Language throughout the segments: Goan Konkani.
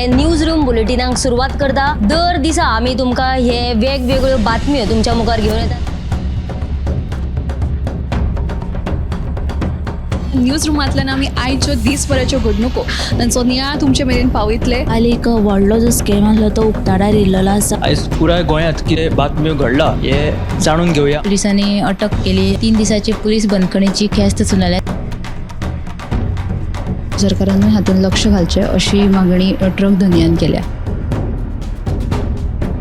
न्यूज रूम बुलेटिनाक सुरवात करता. दर दिसा आमी तुमकां हे वेगवेगळ्यो बातम्यो तुमच्या मुखार घेवन येतात. न्यूज रुमांतल्यान आमी आयच्यो दीसभराच्यो घडणुको तांचो नियाळ तुमचे मेरेन पावयतले. काल एक व्हडलो जो स्कॅम आसलो तो उक्ताडार येयल्लो आसा. आयज पुराय गोंयांत कितें बातम्यो घडला हे जाणून घेवया. पुलिसांनी अटक केली. 3 दिसाची पुलीस बंदखणीची ख्यास्त सुनायल्या. सरकारानूय हातूंत लक्ष घालचें अशी मागणी ट्रक धनयान केल्या.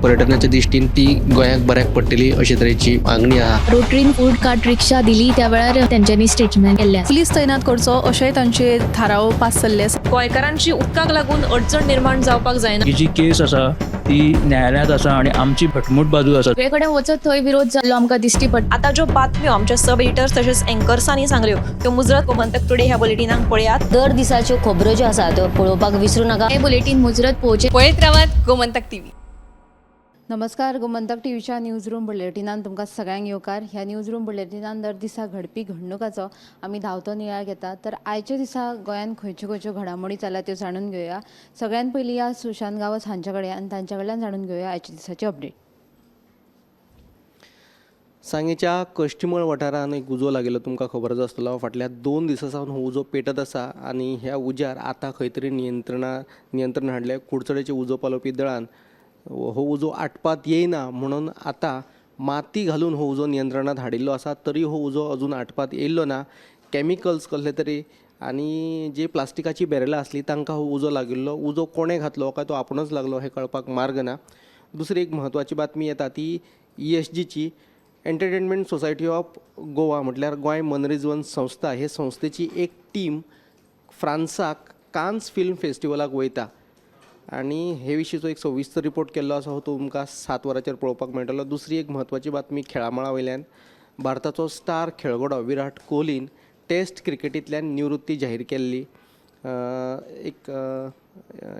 पर्यटनाच्या दृश्टीन ती गोंयाक बऱ्याक पडटली अशे तरेची मागणी आहा. रोटरीन फूड कार्ट रिक्षा दिली त्या वेळार तेंच्यांनी स्टेटमेंट केल्लें आसा. पुलीस तैनात करचो अशेंय तांचे थाराव पास जाल्ले आसा. गोंयकारांची उदकाक लागून अडचण निर्माण जावपाक जायना. ही जी केस आसा ती न्यायालयांत आसा आनी आमची घटमूट बाजू आसा. सगळे कडेन वचत थंय विरोध जाल्लो आमकां दिश्टी पडटा. आतां ज्यो बातम्यो आमच्या सब एडिटर्स तशेंच एंकर्सांनी सांगल्यो त्यो मुजरत गोमंतक टुडे ह्या बुलेटिनाक पळयात. दर दिसाच्यो खबरो ज्यो आसा त्यो पळोवपाक विसरू नाका. हे बुलेटीन मुजरत पळोवचें. पळयत रावात गोमंतक टीव्ही. नमस्कार, गोमंतक टीव्हीच्या न्यूज रूम बुलेटिनान तुमकां सगळ्यांक येवकार. ह्या न्यूज रूम बुलेटिनान दर दिसा घडपी घडणुकाचो आमी धांवतो नियाळ घेतात. तर आयच्या दिसा गोंयांत खंयच्यो खंयच्यो घडामोडी चल्ल्या त्यो जाणून घेवया. सगळ्यात पयलीं या सुशांत गांवस हांच्या कडेन आनी तांच्या कडल्यान जाणून घेवया आयच्या दिसाची अपडेट. सांगेच्या कश्टीमळ वाठारांत एक उजो लागिल्लो तुमकां खबरच आसतलो. फाटल्या 2 दिसां सावन हो उजो पेटत आसा आनी ह्या उज्यार आतां खंय तरी नियंत्रण हाडलें. कुडचडेचे उजो पालोवपी दळान हो उजो आटपात येयना म्हणून आतां माती घालून हो उजो नियंत्रणांत हाडिल्लो आसा. तरी हो उजो अजून आटपात येयल्लो ना. कॅमिकल्स कसले तरी आनी जी प्लास्टिकाची बॅरलां आसली तांकां हो उजो लागिल्लो. उजो कोणें घातलो काय तो आपुणूच लागलो हें कळपाक मार्ग ना. दुसरी एक म्हत्वाची बातमी येता ती ESGची, एंटरटेनमेंट सोसायटी ऑफ गोवा म्हटल्यार गोंय मनरिजवण संस्था. हे संस्थेची एक टीम फ्रांसाक कान्स फिल्म फेस्टिवलाक वयता आनी हे विशींचो एक सविस्तर रिपोर्ट केल्लो आसा, हो तुमकां 7 वरांचेर पळोवपाक मेळटलो. दुसरी एक म्हत्वाची बातमी खेळामळा वयल्यान, भारताचो स्टार खेळगडो विराट कोहलीन टेस्ट क्रिकेटींतल्यान निवृत्ती जाहीर केल्ली. एक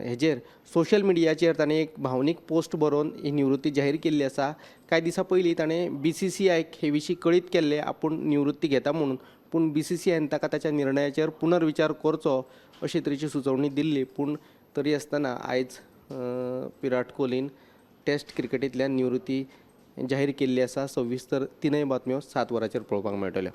हेजेर सोशल मिडियाचेर ताणें एक भावनीक पोस्ट बरोवन ही निवृत्ती जाहीर केल्ली आसा. कांय दिसां पयलीं ताणें BCCIक हे विशीं कळीत केल्लें आपूण निवृत्ती घेता म्हणून, पूण BCCIन ताका ताच्या निर्णयाचेर पुनर्विचार करचो अशे तरेची सुचोवणी दिल्ली. पूण तरी आसतना आयज विराट कोहलीन टेस्ट क्रिकेटींतल्यान निवृत्ती जाहीर केल्ली आसा. सविस्तर तिनय बातम्यो 7 वरांचेर पळोवपाक मेळटल्यो.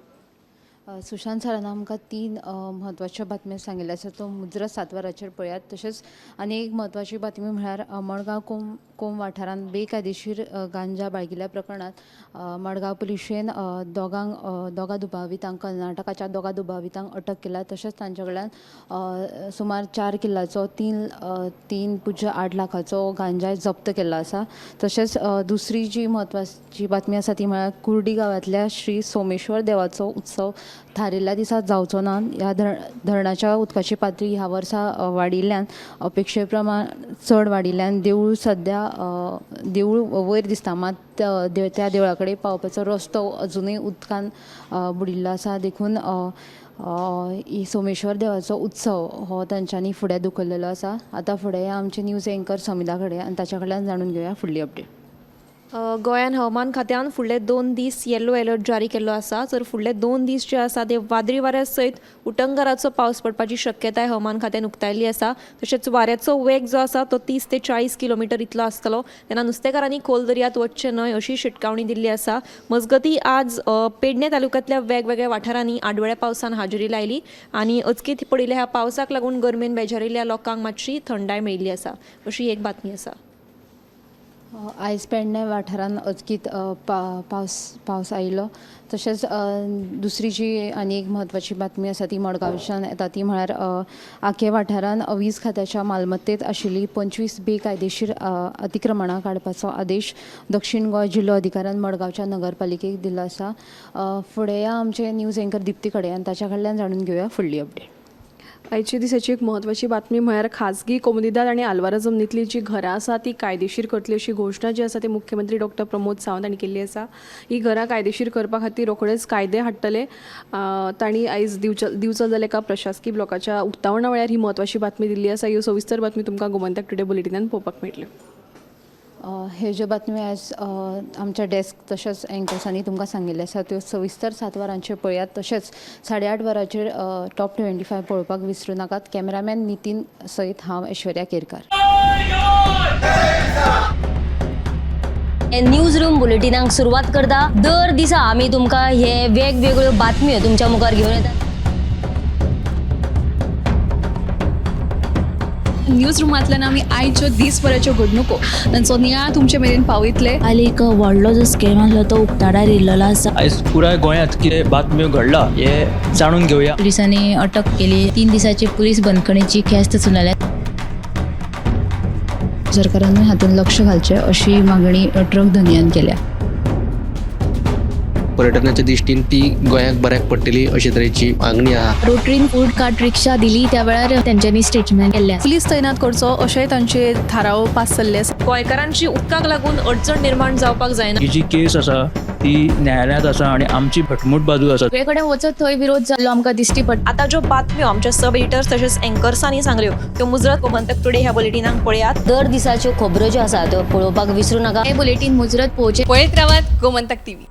सुशांत सरान आमकां 3 म्हत्वाच्यो बातम्यो सांगिल्ल्यो आसा, तो मुजरत 7 वरांचेर पळयात. तशेंच आनी एक म्हत्वाची बातमी म्हळ्यार मडगांव कोम वाठारांत बेकायदेशीर गांजा बाळगिल्ल्या प्रकरणांत मडगांव पुलिशेन दोगां दुबावितांक, कर्नाटकाच्या 2 दुबावितांक अटक केला. तशेंच तांच्या कडल्यान सुमार 4 किल्लाचो 3.08 लाखाचो गांजा जप्त केल्लो आसा. तशेंच दुसरी जी म्हत्वाची बातमी आसा ती म्हळ्यार कुर्डी गांवांतल्या श्री सोमेश्वर देवाचो उत्सव थारिल्ल्या दिसा जावचो ना. ह्या धरणाच्या उदकाची पातळी ह्या वर्सा वाडिल्ल्यान अपेक्षे प्रमाण चड वाडिल्ल्यान देवूळ सद्या देवूळ वयर दिसता, मात त्या देवळा कडेन पावपाचो रस्तो अजुनूय उदकान बुडिल्लो आसा. देखून ही सोमेश्वर देवाचो उत्सव हो तांच्यांनी फुडें धुकल्लेलो आसा. आतां फुडें आमचे न्यूज एंकर समिधा कडेन आनी ताच्या कडल्यान जाणून घेवया फुडली अपडेट. गोंयान हवामान खात्यान फुडले 2 दीस येल्लो अलर्ट जारी केल्लो आसा. जर फुडले 2 दीस जे आसा ते वादळी वाऱ्या सयत उटंगाराचो पावस पडपाची शक्यताय हवामान खात्यान उक्तायल्ली आसा. तशेंच वाऱ्याचो वेग जो आसा तो 30 ते 40 किलोमिटर इतलो आसतलो. तेन्ना नुस्तेकारांनी खोल दर्यांत वचचें न्हय अशी शिटकावणी दिल्ली आसा. मजगती आज पेडणे तालुक्यांतल्या वेगवेगळ्या वाठारांनी आडवेळ्या पावसान हाजेरी लायली आनी अचकीत पडिल्ल्या ह्या पावसाक लागून गरमेन बेजारिल्ल्या लोकांक मातशी थंडाय मेळिल्ली आसा अशी एक बातमी आसा. आयज पेडणे वाठारांत अचकीत पावस आयलो. तशेंच दुसरी जी आनी एक म्हत्वाची बातमी आसा ती मडगांवच्यान येता, ती म्हळ्यार आके वाठारांत वीज खात्याच्या मालमत्तेंत आशिल्ली 25 बेकायदेशीर अतिक्रमणां काडपाचो आदेश दक्षीण गोंय जिल्लो अधिकाऱ्यान मडगांवच्या नगरपालिकेक दिल्लो आसा. फुडें या आमचे न्यूज एंकर दिप्ती कडेन आनी ताच्या कडल्यान जाणून घेवया फुडली अपडेट. आयच्या दिसाची एक म्हत्वाची बातमी म्हळ्यार खाजगी कोमुनिदाद आनी आल्वारा जमनींतली जी घरां आसा ती कायदेशीर करतली अशी घोशणा जी आसा ती मुख्यमंत्री डॉक्टर प्रमोद सावंत हांणी केल्ली आसा. ही घरां कायदेशीर करपा खातीर रोखडेच कायदे हाडटले. तांणी आयज दिवचल जाल्या एका प्रशासकी ब्लॉकाच्या उक्तावणा वेळार ही म्हत्वाची बातमी दिल्ली आसा. ह्यो सविस्तर बातमी तुमकां गोमंतक टुडे बुलेटिनान पळोवपाक मेळटल्यो. हे ज्यो बातम्यो आयज आमच्या डेस्क तशेंच एंकर्सांनी तुमकां सांगिल्ले आसा त्यो सविस्तर 7 वरांचेर पळयात. तशेंच 8:30 वरांचेर टॉप 25 पळोवपाक विसरूं नाकात. कॅमेरामॅन नितीन सयत हांव ऐश्वर्या केरकार. न्यूज रूम बुलेटिनाक सुरवात करता. दर दिसा आमी तुमकां हे वेगवेगळ्यो बातम्यो तुमच्या मुखार घेवन येतात. न्यूज रुमांतल्यान आमी आयच्यो दीसभराच्यो घडणुको तांचो नियाळ तुमचे मेरेन पावयतले. काल एक व्हडलो जो स्कॅम आसलो तो उक्ताडार येयल्लो आसा. आयज पुराय गोंयांत कितें बातम्यो घडला हे जाणून घेवया. पुलिसांनी अटक केली. 3 दिसाची पुलीस बंदखणीची ख्यास्त सुनायल्या. सरकारानूय हातूंत लक्ष घालचें अशी मागणी ट्रक धनयान केल्या. पर्यटनाच्या दृश्टीन ती गोंयाक बऱ्याक पडटली अशे तरेची मागणी आहा. रोटरीन फूड कार्ट रिक्षा दिली त्या वेळार तेंच्यांनी स्टेटमेंट केल्लें आसा. पुलीस तैनात करचो अशेंय तांचे थाराव पास जाल्ले आसा. गोंयकारांची उदकाक लागून अडचण निर्माण जावपाक जायना. ही जी केस आसा ती न्यायालयांत आसा आनी आमची घटमूट बाजू आसा. सगळे कडेन वचत थंय विरोध जाल्लो आमकां दिश्टी पडटा. आतां ज्यो बातम्यो आमच्या सब एडिटर्स तशेंच एंकर्सांनी सांगल्यो त्यो मुजरत गोमंतक टुडे ह्या बुलेटिनाक पळयात. दर दिसाच्यो खबरो ज्यो आसा त्यो पळोवपाक विसरूं नाका. हे बुलेटीन मुजरत पळोवचें. पळयत रावात गोमंतक टीव्ही.